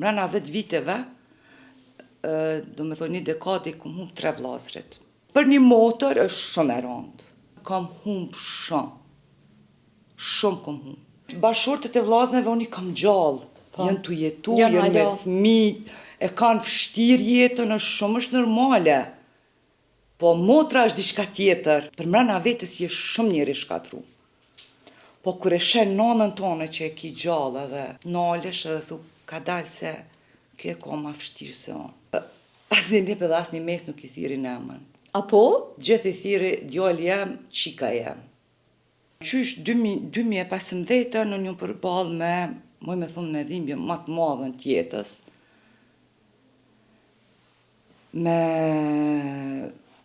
Mrena 10 viteve, do me thonë një dekade, i kom humb tre vllazrit. Për një motër është shumë e randë. Kam humb shumë. Shumë kom humb. Bashkëshortët e vllazneve unë i kam gjallë. Po. Janë tu jetu, Janë janë me hala. fëmi, e kanë vështirë jetën, është shumë është normale. Po motra është diçka tjetër. Për mrena vetes je shumë njeri shkatru. Po kur e sheh nanën tonë që e ki gjallë edhe nalesh edhe thu ka dalë se kjo e ka ma vështirë se unë. Asnjë nip edhe asnjë mes nuk i thiri në emën. Apo? Gjithë i thiri djali jem, qika jem. Qysh 2000 2015 në një përballë me, muj me thonë, me dhimbje më të madhe të jetës, me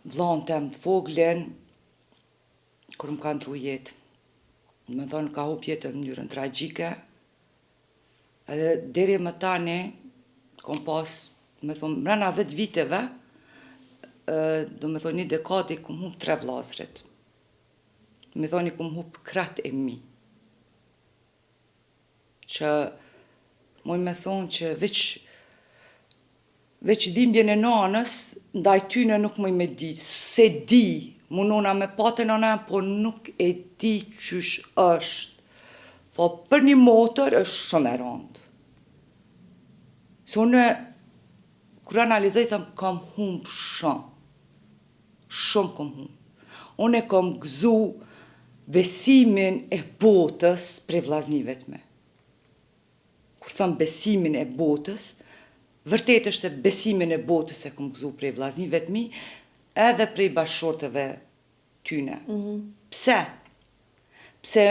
vllanë tem të voglin, kur më ka ndru jetë. Me thonë, ka hup jetën në mënyrën tragjike, edhe deri më tani, kom pas, me thonë, mrena 10 viteve, do me thonë, një dekade i kom hup tre vllazrit. Me thonë, i kom hup krat e mi. Që, muj me thonë që veç, veç dhimbjen e nanës, ndaj tyne nuk muj me di, se di, munona me patë nana, po nuk e di qysh është. Po për një motër është shumë e randë. Se unë, kur analizoj, them, kam humb shumë. Shumë kom humb. Unë e kom gëzu besimin e botës prej vllaznive të me. Kur them besimin e botës, vërtet është se besimin e botës e kom gëzu prej vllaznive të mi, edhe prej bashkëshortëve tyne. Pse? Pse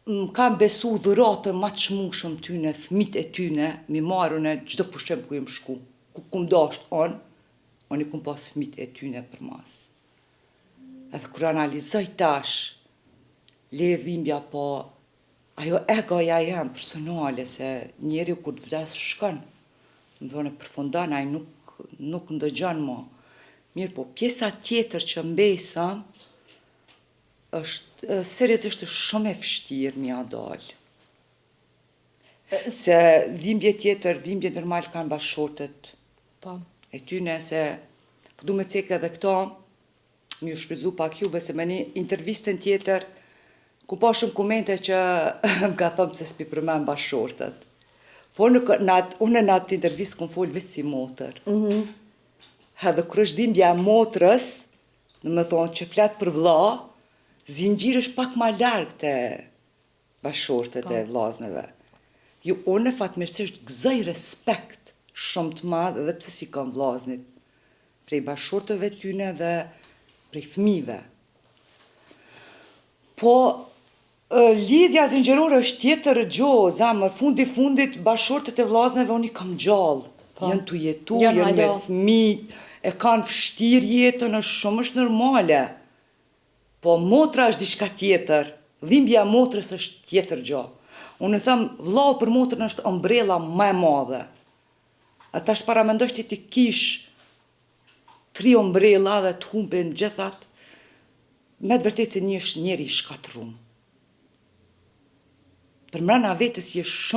më kam besu dhuratën ma të çmueshëm tyne, fëmijët e tyne, mi marrë në çdo pushim ku jam shku, ku kum dasht unë, unë i kum pas fëmijët e tyne për mas. Edhe kur analizoj tash, le dhimbja, po ajo egoja jem personale, se njeriu kur të vdes shkon, më thonë përfundon, ai nuk, nuk ndëgjon mo. Mirë, po pjesa tjetër që mbesa, është seriozisht është shumë e vështirë mi a dalë. Se dhimbje tjetër, dhimbje normal kanë bashkëshortët e tyne, se po du me cekë edhe këto, mi u shfrytzu pak juve, se me një intervistën tjetër, ku pa shumë komente që më ka thënë pse s'pi përmend bashkëshortët. Po unë në atë, unë në atë intervistë kum fol vetë si motër. Edhe kur është dhimbja e motrës, do me thonë që flet për vlla, zinxhiri është pak ma larg te bashkëshortët e vllazneve. Ju, unë fatmirësisht gëzoj respekt shumë të madh edhe pse si kam vllaznit prej bashkëshortëve tyne dhe prej fëmijëve. Po lidhja zinxhirore është tjetër gjë, zemër, fundi fundit bashkëshortët e vllazneve unë i kam gjallë. Janë tu jetu, Janë janë me hala. fëmijë, e kanë vështirë jetën, është shumë është normale. Po motra është diçka tjetër. Dhimbja e motrës është tjetër gjë. Unë e them, vllau për motrën është ombrella më e madhe. A tash paramendosh ti ti kish tri ombrella dhe të humbin gjithat, me të vërtetë se një është njeri i shkatërrum. Për mrena vetes je shumë.